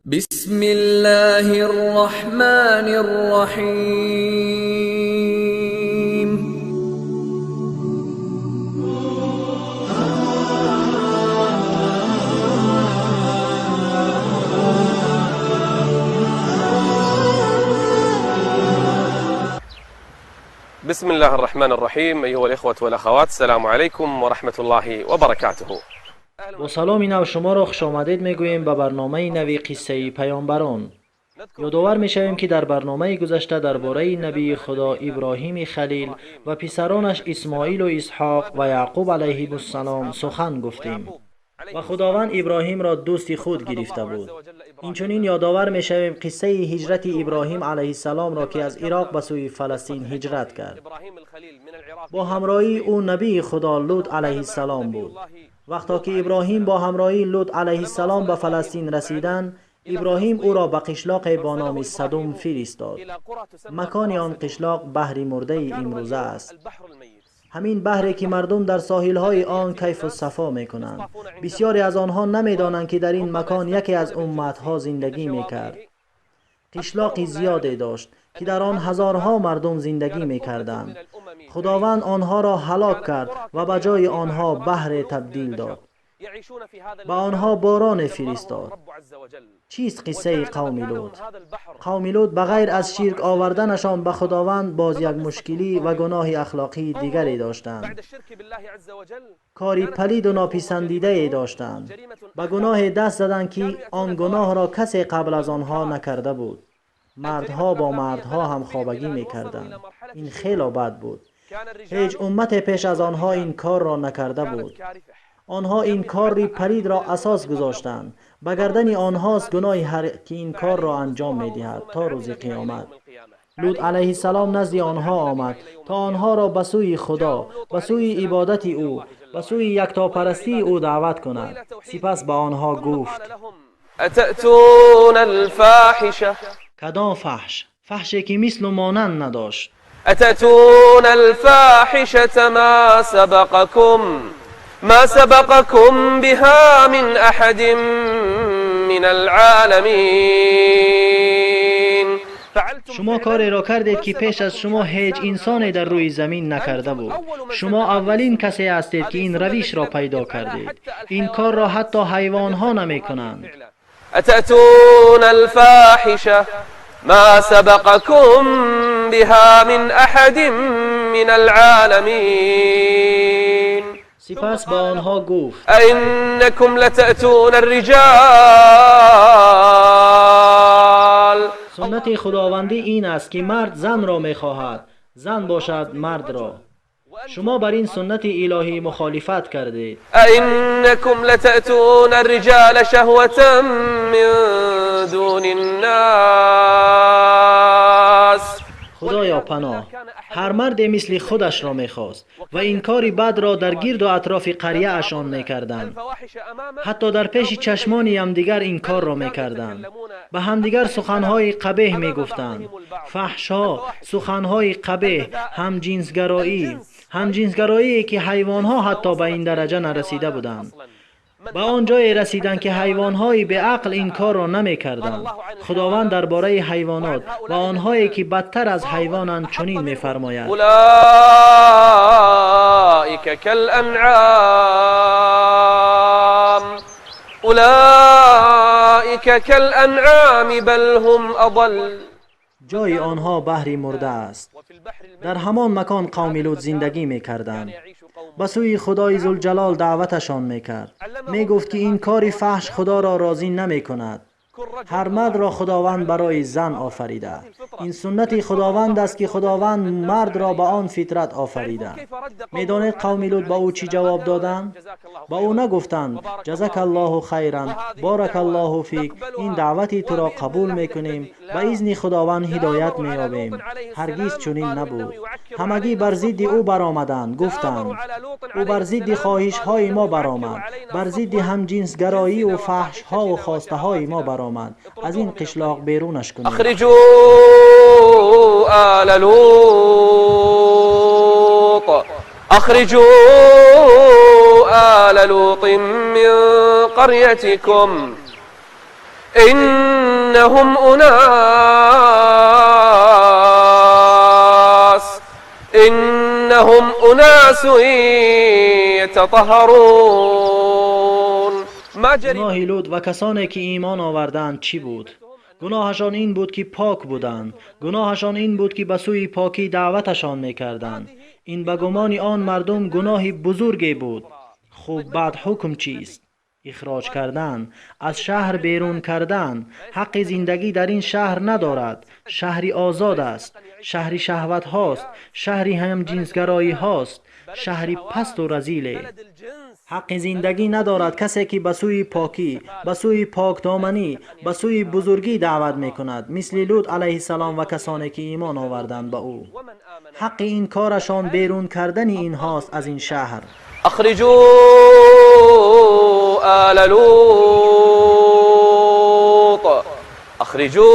بسم الله الرحمن الرحيم. بسم الله الرحمن الرحيم. أيها الإخوة والأخوات، السلام عليكم ورحمة الله وبركاته. Бо саломи нав шуморо хушомадед мегӯем ба барномаи нави қиссаи паёмбарон. Ёдовар мешавем, ки дар барномаи гузашта дар бораи набии Худо Иброҳими Халил ва писаронаш Исмоилу Исҳоқ ва Яъқуб алайҳимуссалом сухан гуфтем ва Худованд Иброҳимро дӯсти худ гирифта буд. Инчунин ёдовар мешавем қиссаи ҳиҷрати Иброҳим алайҳиссаломро, ки аз Ироқ ба сӯи Фаластин ҳиҷрат кард. Бо ҳамроҳии ӯ набии Худо Лут алайҳиссалом буд. Вақто ки Иброҳим бо ҳамроҳии Лут алайҳиссалом ба Фаластин расиданд, Иброҳим ӯро ба қишлоқе бо номи Садум фиристод. Макони он қишлоқ баҳри мурдаи имрӯза аст. Ҳамин баҳре ки мардум дар соҳилҳои он кайфу сафо мекунанд. Бисёре аз онҳо намедонанд, ки дар ин макон яке аз умматҳо зиндагӣ мекард. Қишлоқи зиёде дошт, ки дар он ҳазорҳо мардум зиндагӣ мекарданд. Худованд онҳоро ҳалок кард ва ба ҷои онҳо баҳре табдил дод. Ба онҳо бороне фиристод. Чист қиссаи қавми Лут? Қавми Лут ба ғайр аз ширк оварданашон ба Худованд боз як мушкилӣ ва гуноҳи ахлоқии дигаре доштанд. Кори палиду нописандидае доштанд. Ба гуноҳе даст заданд, ки он гуноҳро касе қабл аз онҳо накарда буд. Мардҳо бо мардҳо ҳамхобагӣ мекарданд. Ин хело бад буд. Ҳеҷ уммате пеш аз онҳо ин корро накарда буд. Онҳо ин кори палидро асос гузоштанд. Ба гардани онҳост гуноҳи ҳар ки ин корро анҷом медиҳад то рӯзи қиёмат. Лут алайҳиссалом назди онҳо омад, то онҳоро ба сӯи Худо, ба сӯи ибодати ӯ, ба сӯи яктопарастии ӯ даъват кунад. Сипас ба онҳо гуфт: أتأتون الفاحشة Кадом фаҳш? Фаҳше ки мислу монанд надошт. أتأتون الفاحشة ما سبقكم بها من أحد من العالمين. Шумо кореро кардед, ки пеш аз шумо ҳеҷ инсоне дар рӯи замин накарда буд. Шумо аввалин касе ҳастед, ки ин равишро пайдо кардед. Ин корро ҳатто ҳайвонҳо намекунанд. أتأتون الفاحشة ما سبقكم بها من أحد من العالمين. Сипас ба онҳо гуфт: أئنكم لتأتون الرجال. Суннати худовандӣ ин аст, ки мард занро мехоҳад, зан бошад мардро. Шумо бар ин суннати илоҳӣ мухолифат кардед. أئنكم لتأتون الرجال شهوة من دون الناس. Худоё паноҳ! Ҳар марде мисли худашро мехост ва ин кори бадро дар гирду атрофи қарияашон мекарданд. Ҳатто дар пеши чашмони ҳамдигар ин корро мекарданд. Ба ҳамдигар суханҳои қабеҳ мегуфтанд. Фаҳшҳо, суханҳои қабеҳ, ҳамҷинсгароӣ, ҳамҷинсгароие ки ҳайвонҳо ҳатто ба ин дараҷа нарасида буданд. Ба он ҷое расиданд, ки ҳайвонҳои беақл ин корро намекарданд. Худованд дар бораи ҳайвонот ва онҳое ки бадтар аз ҳайвонанд чунин мефармояд: أولئك كالأنعام أولئك كالأنعام بل هم أضل. Ҷои онҳо баҳри мурда аст. Дар ҳамон макон қавми Лут зиндагӣ мекарданд. Ба сӯи Худои Зулҷалол даъваташон мекард. Мегуфт, ки ин кори фаҳш Худоро розӣ намекунад. Ҳар мардро Худованд барои зан офарида. Ин суннати Худованд аст, ки Худованд мардро ба он фитрат офарида. Медонед, қавми Лут ба ӯ чӣ ҷавоб доданд? Ба ӯ нагуфтанд: «Ҷазакаллоҳу хайран, боракаллоҳу фик, ин даъвати туро қабул мекунем, ба изни Худованд ҳидоят меёбем». Ҳаргиз чунин набуд. Ҳамагӣ бар зидди ӯ баромаданд. Гуфтанд: «Ӯ бар зидди хоҳишҳои мо баромад, бар зидди ҳамҷинсгароиву фаҳшҳову хостаҳои мо баромад. Аз ин қишлоқ берунаш кунед». أخرجوا آل لوط أخرجوا آل لوط من قريتكم. إنهم أناس إنهم أناس يتطهرون. گناه لوط و کسانی که ایمان آوردند چی بود؟ گناهشان این بود که پاک بودند. گناهشان این بود که به سوی پاکی دعوتشان میکردند. این به گمان آن مردم گناه بزرگی بود. خوب بعد حکم چیست؟ اخراج کردن، از شهر بیرون کردن. حق زندگی در این شهر ندارد. شهری آزاد است، شهری شهوت هاست، شهری هم جنسگرایی هاست، شهری پست و رذیله. حق زندگی ندارد کسی که به سوی پاکی، به سوی پاکدامنی، به سوی بزرگی دعوت میکند، مثل لوط علیه السلام و کسانی که ایمان آوردند به او. حق این کارشان بیرون کردن اینهاست از این شهر. اخرجوا آل لوط اخرجوا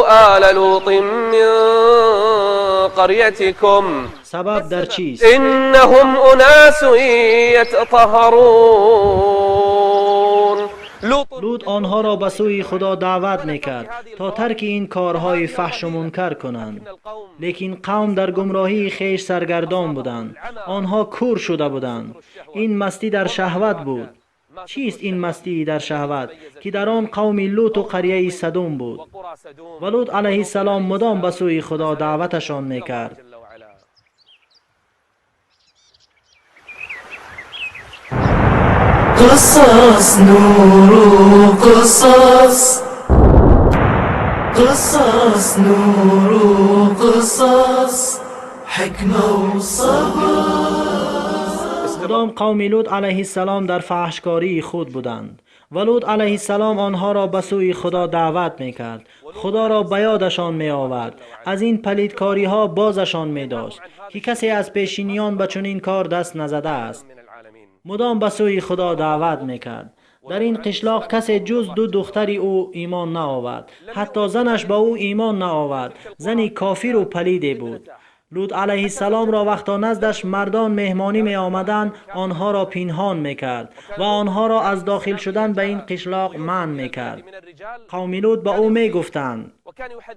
آل لوط من قريتكم. سبب در چیست؟ انهم اناس يتطهرون. لوط آنها را به سوی خدا دعوت میکرد تا ترک این کارهای فحش و منکر کنند، لیکن قوم در گمراهی خویش سرگردان بودند. آنها کور شده بودند. این مستی در شهوت بود. چیست این مستی در شهوت که در آن قوم لوط و قریه سدوم بود؟ و لوط علیه السلام مدام به سوی خدا دعوتشان میکرد. قصص نور و قصص، قصص نور و قصص، حکمه و صبر. مدام قوم لوط علیه السلام در فحشکاری خود بودند و لوط علیه السلام آنها را به سوی خدا دعوت میکرد. خدا را به یادشان می آورد، از این پلیدکاری ها بازشان می داشت که کسی از پیشینیان به چنین کار دست نزده است. مدام به سوی خدا دعوت میکرد. در این قشلاق کسی جز دو دختر او ایمان نآورد، حتی زنش به او ایمان نآورد. زنی کافر و پلیده بود. لوط علیه السلام را وقتا نزدش مردان مهمانی می آمدند، آنها را پنهان میکرد و آنها را از داخل شدن به این قشلاق منع میکرد. قوم لوط به او میگفتند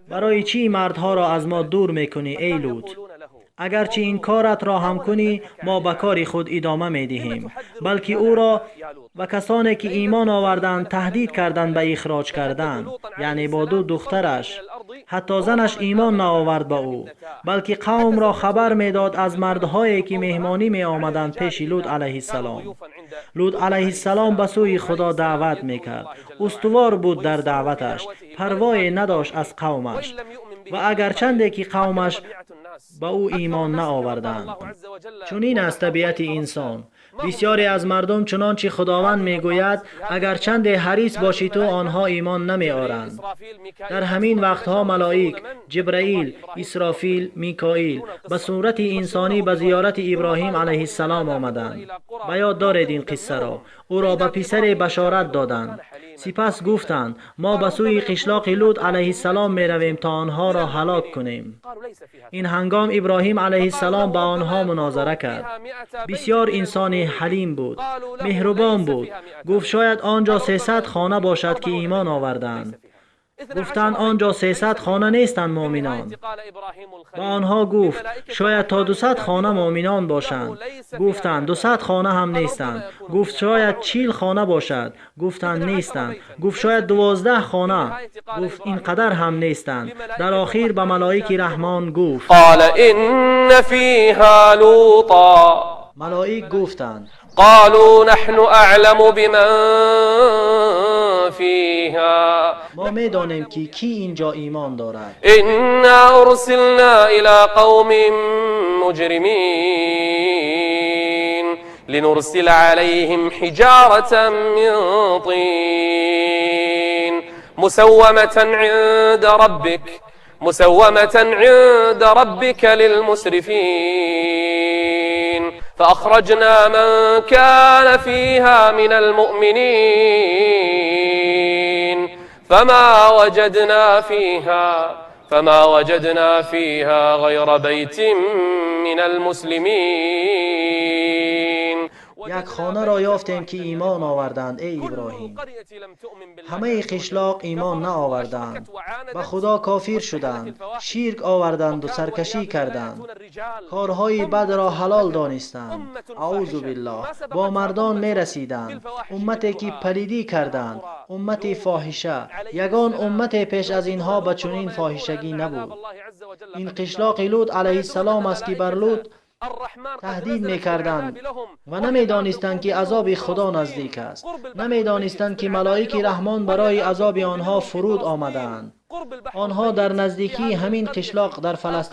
برای چی مردها را از ما دور میکنی ای لوط؟ اگرچه این کارت را هم کنی ما به کار خود ادامه می دهیم. بلکه او را و کسانی که ایمان آوردند تهدید کردند به اخراج کردن، یعنی با دو دخترش. حتی زنش ایمان نآورد به او، بلکه قوم را خبر میداد از مردهایی که مهمانی می آمدند پیش لوط علیه السلام. لوط علیه السلام به سوی خدا دعوت میکرد. استوار بود در دعوتش، پروای نداشت از قومش و اگرچنده که قومش به او ایمان نآوردند. چنین است طبیعت انسان. بسیاری از مردم چنانچه خداوند میگوید اگرچند حریص باشی تو آنها ایمان نمی آرند. در همین وقتها ملائک جبرائیل، اسرافیل، میکائیل به صورت انسانی به زیارت ابراهیم علیه السلام آمدند. به یاد دارید این قصه را. او را به پسر بشارت دادند. سپس گفتند ما به سوی قشلاق لوط علیه السلام می رویم تا آنها را هلاک کنیم. این هنگام ابراهیم علیه السلام به آنها مناظره کرد. بسیار انسان حلیم بود، مهربان بود. گفت شاید آنجا 300 خانه باشد که ایمان آوردند. گفتند آنجا 300 خانه نیستند مؤمنان. به آنها گفت شاید تا 200 خانه مؤمنان باشند. گفتند 200 خانه هم نیستند. گفت شاید 40 خانه باشد. گفتند نیستند. گفت شاید 12 خانه. گفت اینقدر هم نیستند. در آخر به ملائک رحمان گفت قال ان فیها لوطا. ملائک گفتند قالوا نحن اعلم بمن فيها. ما میدانیم که کی اینجا ایمان دارد. انا ارسلنا الى قوم مجرمین لنرسل عليهم حجارة من طين مسومة عند ربك مسومة عند ربك للمسرفين فأخرجنا من كان فيها من المؤمنين فما وجدنا فيها غير بيت من المسلمين. Як хонаро ёфтем, ки имон оварданд, эй Иброҳим. Ҳамаи қишлоқ имон наоварданд, ба Худо кофир шуданд, ширк оварданду саркашӣ карданд, корҳои бадро ҳалол донистанд. Аузу биллоҳ, бо мардон мерасиданд. Уммате ки палидӣ карданд, уммати фоҳиша. Ягон уммате пеш аз инҳо ба чунин фоҳишагӣ набуд. Ин қишлоқи Лут алайҳиссалом аст, ки бар Лут таҳдид мекарданд ва намедонистанд, ки азоби Худо наздик аст. Намедонистанд, ки малоики Раҳмон барои азоби онҳо фуруд омадаанд. Онҳо дар наздикии ҳамин қишлоқ дар Фаластин